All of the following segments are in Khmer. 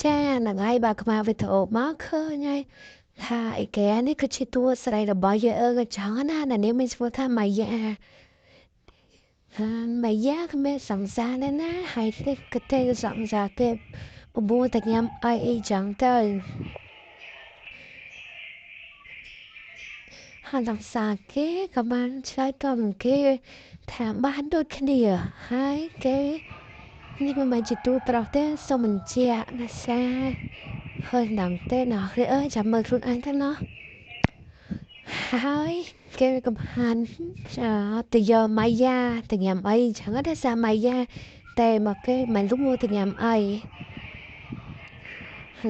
ចាហ្នឹងហើយបើខ្មៅវីដេអូមកឃើញហើយថាអីគេនេះគឺជាតួស្រីរបស់យើងអញ្ចឹងណាអ្នកនាងមានឈ្មោះថាម៉ាយ៉ាម៉ាយ៉ាគ្មានសង្សារទេណាហើយទេក៏ទេសង្សារទេបបួលតែញ៉ាំអីអីចឹងទៅហើយសង្សារគេក៏បានឆ្លើយតបនឹងគេថាបានដូចគ្នាហើយគេនេះមិនមែនជាតួប្រុសទេសូមបញ្ជាក់ណាសាហើយដល់ទេណោះគេអើយចាំមើលខ្លួនឯងទៅណោះហើយគេកំហានទៅយកម៉ាយ៉ាទៅញ៉ាំអីចឹងទេសាម៉ាយ៉ាតែមកគេមិនលុះមកទៅញ៉ាំអីឥ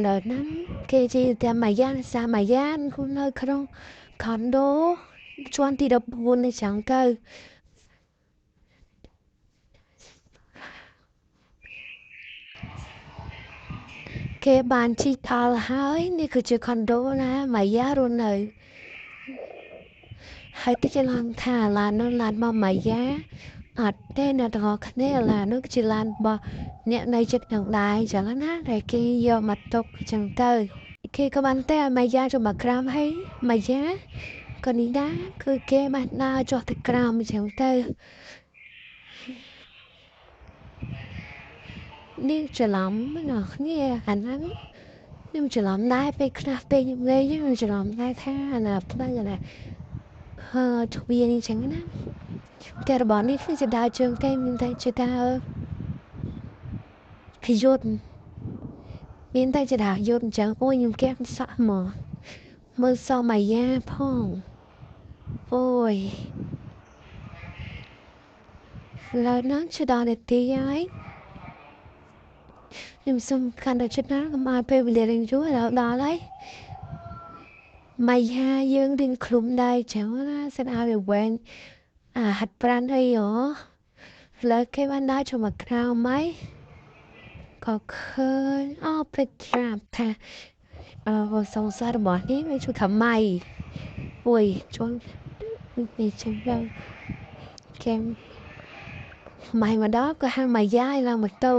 ឡូវហ្នឹងគេជាតែម៉ាយ៉ាសាម៉ាយ៉ាខ្លួននៅក្នុងខុនដូជាន់ទី14នេះចឹងទៅគេបានជីកដល់ហើយនេះគឺជាខុនដូណាម៉ាយ៉ារស់នៅហើយតិចឡើងថាឡាននោះឡានរបស់ម៉ាយ៉ាអត់ទេអ្នកទាំងអស់គ្នាឡាននោះគឺជាឡានរបស់អ្នកនៅជិតនឹងដែរចឹងណាដែលគេយកមកទុកចឹងទៅគេក៏បានតែឲ្យម៉ាយ៉ាចូលមកក្រោមហើយម៉ាយ៉ាក៏នេះដែរគឺគេបានដើរចុះទៅក្រោមចឹងទៅនេះច្រឡំអ្នកគ្នាអាហ្នឹងខ្ញុំច្រឡំដែរពេលខ្លះពេលខ្ញុំលេងខ្ញុំច្រឡំដែរថាអាណាផ្លូវអាណាទ្វារនេះចឹងណាតែរបស់នេះគឺជាដើរជើងទេមានតែជាដើរយន្តមានតែជាដើរយន្តអញ្ចឹងអូយខ្ញុំកែសក់មកមើលសម៉ាយ៉ាផងអូយឡើយហ្នឹងជាដល់នាទីហើយខ្ញុំសូមកាន់តែចិត្តណាកុំឲ្យពេលវេលារៀងយូរដល់ដល់ហើយម៉ាយ៉ាយើងរៀងឃ្លុំដែរចឹងណាសិនឲ្យវាវែងអាហាត់ប្រានអីហ៎លើគេបានដើរចូលមកក្រៅម៉ៃក៏ឃើញអូពេចត្រាប់ថាសង្សាររបស់នេះវាជួយថាម៉ៃអូយជួននេះចឹងទៅគេម៉ៃមកដល់ក៏ហៅម៉ាយ៉ាឲ្យឡើងម៉ូតូ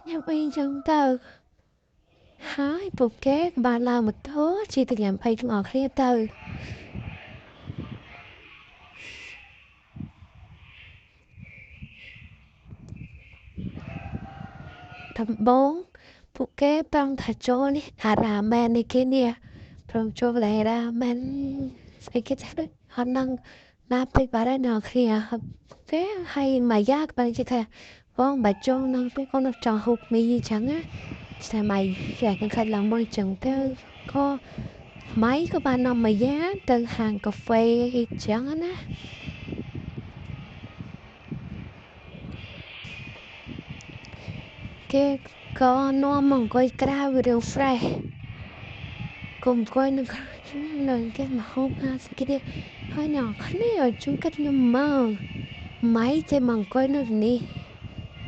ញ៉ាំអីចឹងទៅហើយពួកគេក៏បានឡើងម៉ូតូជិះទៅញ៉ាំអីទាំងអស់គ្នាទៅដំបូងពួកគេប្រងថាចូលនេះអារ៉ាមែននេះគេនេះប្រងចូលកន្លែងរ៉ាមែនស្អីគេចាស់ដូចអត់នឹងណាពេកបាត់ហើយនៅគ្នាទេហើយម៉ាយ៉ាក៏បាននិយាយថាបងបាច់ចូលនឹងពេលកូនចង់ហូបមីចឹងណាតែម៉ៃគេខាច់ឡើងមកចឹងទៅក៏ម៉ៃក៏បាននាំម៉ាយ៉ាទៅហាងកាហ្វេអីចឹងណាគេក៏នាំមកអង្គុយក្រៅវារឿង fresh កុំអង្គុយនៅនៅគេមកហូបអាស្គីទៀតហើយអ្នកគ្នាជួយកាត់ខ្ញុំមកម៉ៃចេះមកអង្គុយនៅនេះ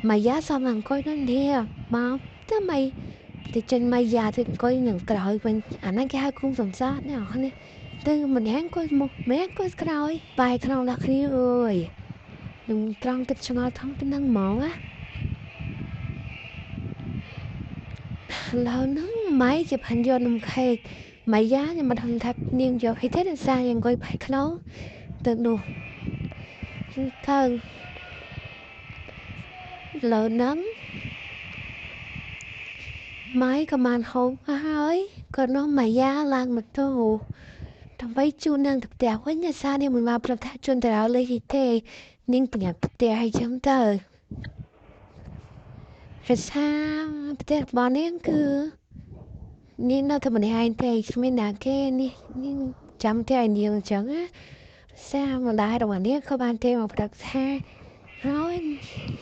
ម៉ាយ៉ាសមអង្គុយនៅនេះមកទៅម៉ៃទៅចេញម៉ាយ៉ាទៅអង្គុយនឹងក្រោយវិញអាហ្នឹងគេហៅគុំសំសាអ្នកគ្នាទៅម្នាក់អង្គុយមុខម្នាក់អង្គុយក្រោយបែរខ្នងដល់គ្នាអើយនឹងត្រង់ទឹកឆ្ងល់ថងទៅនឹងហ្មងណាឡើយហ្នឹងម៉ៃជាផាន់យកនំខេកម៉ាយ៉ាខ្ញុំមិនដឹងថានាងយកអីទេដោយសារអង្គុយបែរខ្នងទៅនោះទៅលើហ្នឹងម៉ៃក៏បានហូបហើយក៏នាំម៉ាយ៉ាឡើងម៉ូតូដើម្បីជូននាងទៅផ្ទះវិញដោយសារនាងមិនបានប្រាប់ថាជូនទៅឲ្យលេខទេនាងប្រញាប់ផ្ទះឲ្យចឹងទៅភាសាផ្ទះរបស់នាងគឺនាងនៅតែម្នាក់ឯងទេគ្មានណាគេនេះនាងចាំតែឲ្យនាងអញ្ចឹងណាសាម្ដាយរបស់នាងក៏បានទេមកប្រាប់ថាហើយ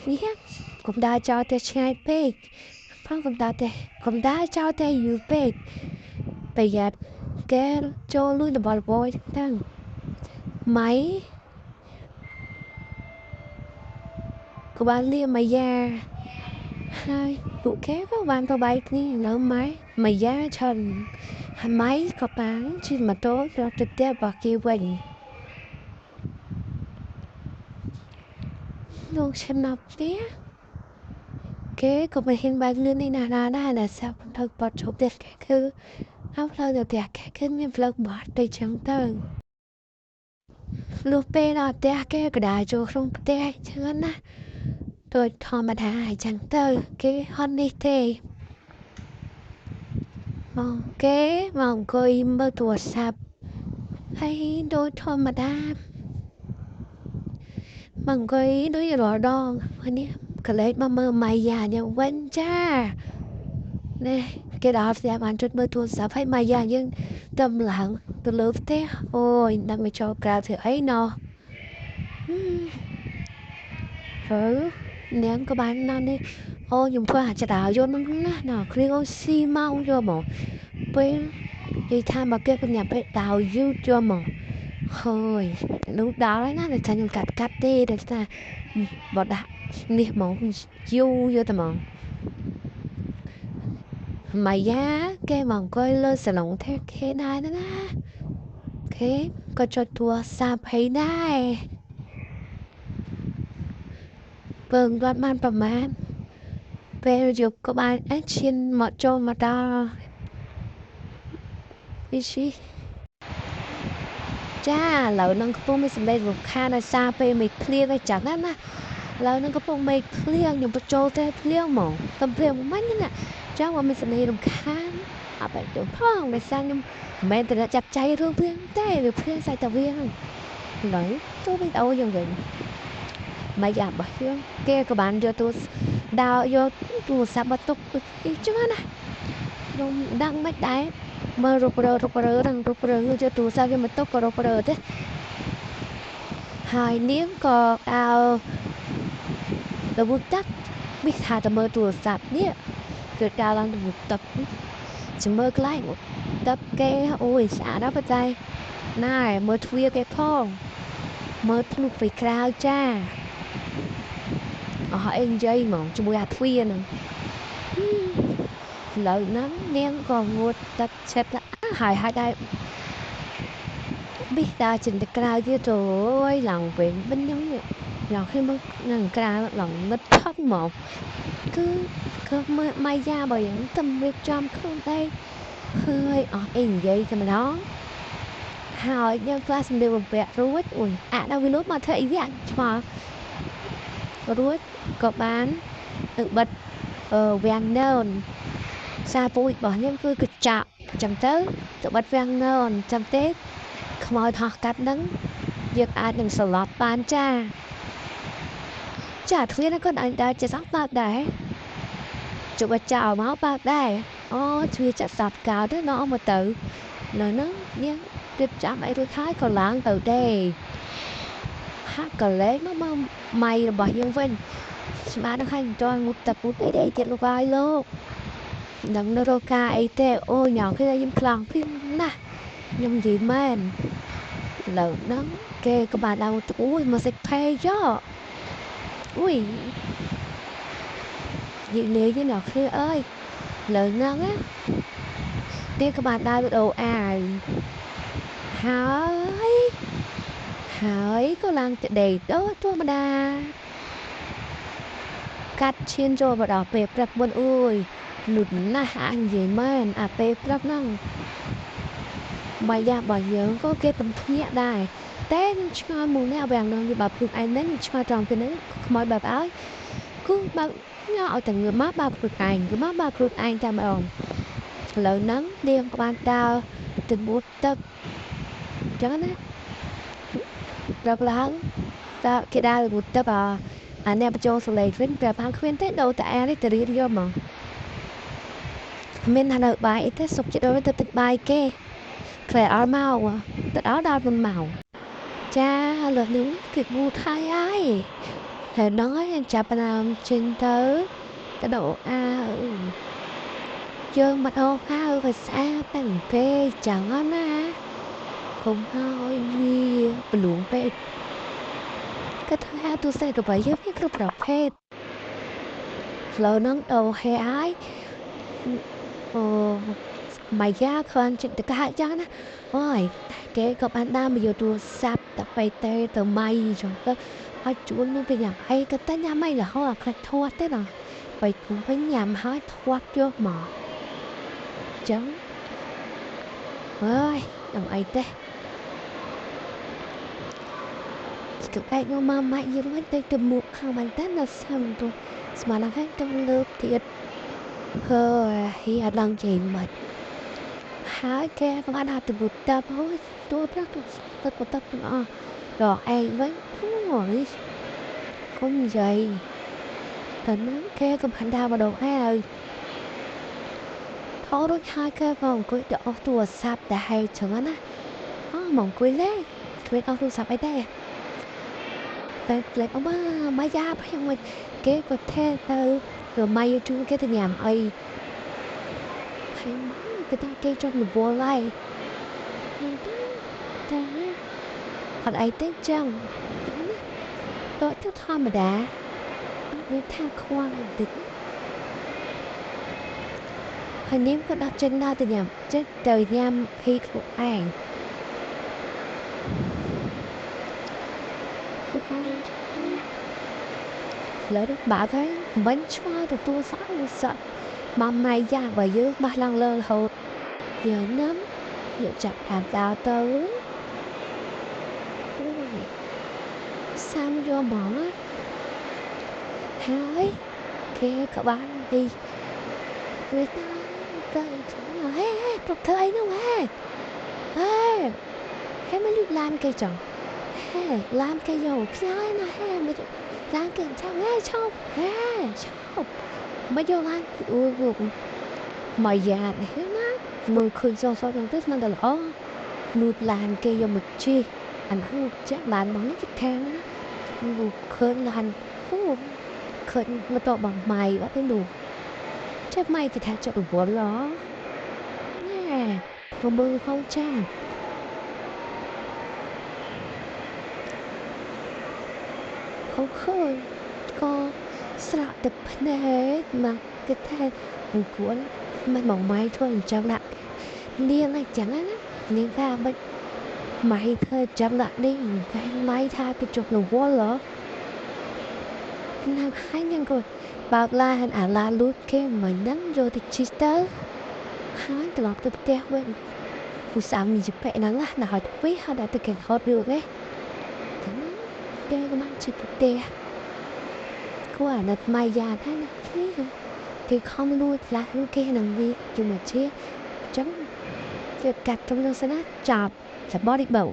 នេះកុំដើរចោលទៅឆ្ងាយពេកផងកុំដើរទេកុំដើរចោលទៅយូរពេកប្រយ័ត្នគេចូលលួចរបស់របរទៅម៉ៃក៏បានលាម៉ាយ៉ាហើយពួកគេក៏បានទៅបែកគ្នានៅម៉ៃម៉ាយ៉ាឆិនហើយម៉ៃក៏បានជិះម៉ូតូទៅផ្ទះរបស់គេវិញលោកឆ្នាំផ្ទះ គេក៏មិនហ៊ានបើកលឿននេះណាស់ណាដែរដែលសាប់ទៅបាត់ជប់ផ្ទះគេគឺហើយផ្លូវទៅផ្ទះគេគឺមានផ្លូវបាត់ទៅចឹងទៅលុះពេលដល់ផ្ទះគេក៏ដើរចូលក្នុងផ្ទះចឹងណាដោយធម្មតាអញ្ចឹងទៅគេហត់នេះទេមកគេមកអង្គុយមើលទូរស័ព្ទហើយដោយធម្មតាមកអង្គុយដូចរាល់ដងហើយនេះកលេចមកមើលម៉ៃយ៉ាយ៉ាងវិញចានេះគេដល់ផ្ទះបានចុចមើលទូរស័ព្ទហើយម៉ៃយ៉ាយើងទៅឡើងទៅលើផ្ទះអូយដាក់មកចូលក្រៅធ្វើអីណោះហើយនាងក៏បានណាស់នេះអូខ្ញុំធ្វើអាចដើរយន្តហ្នឹងណាណោះគ្រឿងអូស៊ីមកយកមកពេលនិយាយថាមកគេបញ្ញាពេលដើរយឺតយកមកហើយនោះដល់ហើយណាតែខ្ញុំកាត់កាត់ទេតែថាបើដាក់នេះហ្មងយូរយកតែហ្មងម៉ាយ៉ាគេមកអង្គុយលើសាឡុងទេគេដែរណាគេក៏ចុចទូរស័ព្ទឲ្យដែរពើងគាត់បានប្រមាណពេលយប់ក៏បានអេឈានមកចូលមកដល់នេះស៊ីចាឥឡូវនឹងកំពុងមានសម្លេងរំខានដោយសារពេលមេឃភ្លៀងឯចឹងណាឥឡូវនឹងកំពុងមេឃភ្លៀងខ្ញុំបញ្ចូលតែភ្លៀងហ្មងតែភ្លៀងមិញណាចឹងមកមានសម្លេងរំខានអត់បែកទៅផងដោយសារខ្ញុំមិនមែនតែចាប់ចៃរឿងភ្លៀងទេវាភ្លៀងសាច់តែវាហ្នឹងឥឡូវចូលវីដេអូយើងវិញមកយ៉ារបស់យើងគេក៏បានយកទូដើរយកទូរស័ព្ទមកទុកអីចឹងណាខ្ញុំដឹងមិនដែរមើលរុកររុករនឹងរុករយកទូរស័ព្ទយកមកទុកក៏រុករទេហើយនាងក៏ដើរទៅវទឹកមិនថាតែមើលទូរស័ព្ទនេះគឺដើរឡើងទៅទឹកចាំមើលកន្លែងទឹកគេអូយស្អាតណាស់បច្ច័យណែមើលទ្វារគេផងមើលធ្លុះពីក្រៅចាអស់អីនិយាយហ្មងជាមួយអាទ្វារហ្នឹងឥឡូវហ្នឹងនាងក៏ងូតទឹកចិត្តហើយហើយដែរបិះដើរចេញទៅក្រៅទៀតអូយឡើងវិញវិញខ្ញុំឡើងឃើញមកនឹងក្រៅឡើងងឹតផឹកហ្មងគឺមើលម៉ៃយ៉ាបើយ៉ាងតែរៀបចំខ្លួនឯងហើយអស់អីនិយាយតែម្ដងហើយខ្ញុំផ្លាស់សម្លៀកបំពាក់រួចអូយអាដល់វាលូតមកធ្វើអីវាឆ្ងល់រួចក៏បានទៅបិទវាំងននសារពូជរបស់ខ្ញុំគឺកញ្ចក់ចឹងទៅទៅបិទវាំងននចាំទេខ្មោចហោះកាត់ហ្នឹងយើងអាចនឹងសន្លប់បានចាចាទ្វារហ្នឹងក៏អាចដើរចេះសោះបើកដែរជប់ចោលមកបើកដែរអូទ្វារចាក់សពកោទៅណោមកទៅនៅហ្នឹងនាងរៀបចំអីរួចហើយក៏ឡើងទៅទេហាក់ក៏លែងមកមកម៉ៃរបស់យើងវិញស្មាននឹងឲ្យមិនទាន់ងូតទឹកងូតអីទៀតលោកហើយលោកនឹងនៅរកការអីទេអូញ៉ាំគេខ្ញុំខ្លាំងពីណាស់ខ្ញុំនិយាយមែនឥឡូវហ្នឹងគេក៏បានដើរអូយមកសិចផេយោអូយនិយាយលេងណាគ្នាអើយឥឡូវហ្នឹងណាគេក៏បានដើរទៅដូរអាវហើយហើយក៏ឡើងទៅដេកដូចធម្មតាកាត់ឈានចូលមកដល់ពេលព្រឹកមុនអើយលុតណាស់អញនិយាយមែនអាពេលព្រឹកហ្នឹងបាយយ៉ារបស់យើងក៏គេទំភ្ញាក់ដែរតែខ្ញុំឆ្ងល់មួយនេះវាងនឹងវាបើខ្លួនឯងហ្នឹងឆ្ងល់ត្រង់ពីហ្នឹងខ្មោចបើកឲ្យគឺបើកញ៉ឲ្យតែងើបមកបើខ្លួនឯងគឺមកបើខ្លួនឯងតែម្ដងឥឡូវហ្នឹងនាងក៏បានដើរទៅងូតទឹកអញ្ចឹងណាប្រាប់ឡើងតើគេដើរងូតទឹកអាអ្នកបញ្ចូលសលេងវិញប្រាប់ខាងគ្មានទេដូរតែអានេះទៅរៀនយកមកមានថានៅបាយអីទេសុកចិត្តដល់ទៅទឹកបាយគេខ្លែអត់មកទៅដល់ដល់មិនមកចាលើនេះគេងូតហើយហើយហើយហ្នឹងហើយចាប់ផ្ដើមចេញទៅទៅដូរអាវយើងមកអូអាវក៏ស្អាតតែពេកចឹងណាកុំឲ្យវាប្លួងពេកក៏ធ្វើឲ្យទូសេរបស់យើងមានគ្រប់ប្រភេទផ្លូវហ្នឹងដូរហេហើយអូម៉ាយ៉ាខ្លាំងចិត្តតកាចឹងណាអូយគេក៏បានដើរមកយកទូរស័ព្ទទៅទៅទៅម៉ៃចឹងទៅ ឲ្យជួននឹងទៅញ៉ាំអីក៏តែញ៉ាំអីរហូតអាខ្លាចធាត់ទេណាបើវិញញ៉ាំហើយធាត់យកមកចឹងអើយដល់អីទេ tụi bạn nó mà mạnh như vậy tới từ một hàng bàn tết là xong rồi mà là khách trong lớp thiệt hơi hi đang chạy mà hái cái con ăn hạt từ một tập thôi tôi rất tôi một tập nữa rồi ai vẫn rồi không vậy tỉnh cái cầm hành đào vào đầu hai rồi thôi đôi hai cái vòng cuối đỏ tua sạp đã hay chẳng á mỏng cuối lẽ ទ្វេអស់ទូរស័ព្ទអីដែរតែផ្លេចអមម៉ាយ៉ាខ្ញុំគេក៏ថែទៅទៅម៉ាយជូគេទៅញ៉ាំអីហើយគេថាគេចង់រវល់ហើយតែអត់អីទេចឹងណាតទៅធម្មតាវាថាខ្វល់បន្តិចហើយនាងក៏ដាក់ចេញដល់ទៅញ៉ាំចេះទៅញ៉ាំភីខ្លួនឯងលើបាក់ហើយមិនឆ្វល់ទទួលសោះសក់មកម៉ៃយ៉ាបើយើងបះឡើងលើរហូតយើងនឹមយកចាប់តាមដល់ទៅអូយសាំយកមកហើយគេក៏បានđi người taទៅហេហេប្រធ្វើអីនោះហេហេហេមកលូឡានគេចង់ហេឡានគេយកខ្លាយណាហេមកឡានគេឆាប់ហេឆប់ហេឆប់មកយកឡានអូមកយ៉ានេះណាមើលឃើញសសទាំងទៅស្មានតែល្អលូតឡានគេយកមកជិះអានោះចាក់ឡានមកនេះគេថាណាឃើញឡានអូឃើញមកតបងម៉ៃបាត់ទៅនោះចាប់ម៉ៃគេថាចាប់រវល់ហ៎ណែមកមើលខោចាเขาឃើញក៏ស្រក់ទឹកភ្នែកមកគេថាគួនមិនមកម៉ៃធ្វើអញ្ចឹងដាក់នាងអញ្ចឹងណានាងថាមិនម៉ៃធ្វើអញ្ចឹងដាក់នេះតែម៉ៃថាគេជប់រវល់ហ៎ណាហើយញ៉ាំក៏បើកឡានអាឡាលូតគេមិនដឹងយកទៅជិះទៅហើយត្រឡប់ទៅផ្ទះវិញឧស្សាហ៍មានជពាក់ណាស់ណាស់ហើយវិញហើយដល់ទៅគេហត់រឿងឯងគេក៏បានជិះទៅផ្ទះគួរអាណិតម៉ៃយ៉ាថាណាគេខំលួចឡាគេនឹងវាជាមួយជាអញ្ចឹងគេកាត់ទៅនឹងសិនណាចាប់សបរិបោ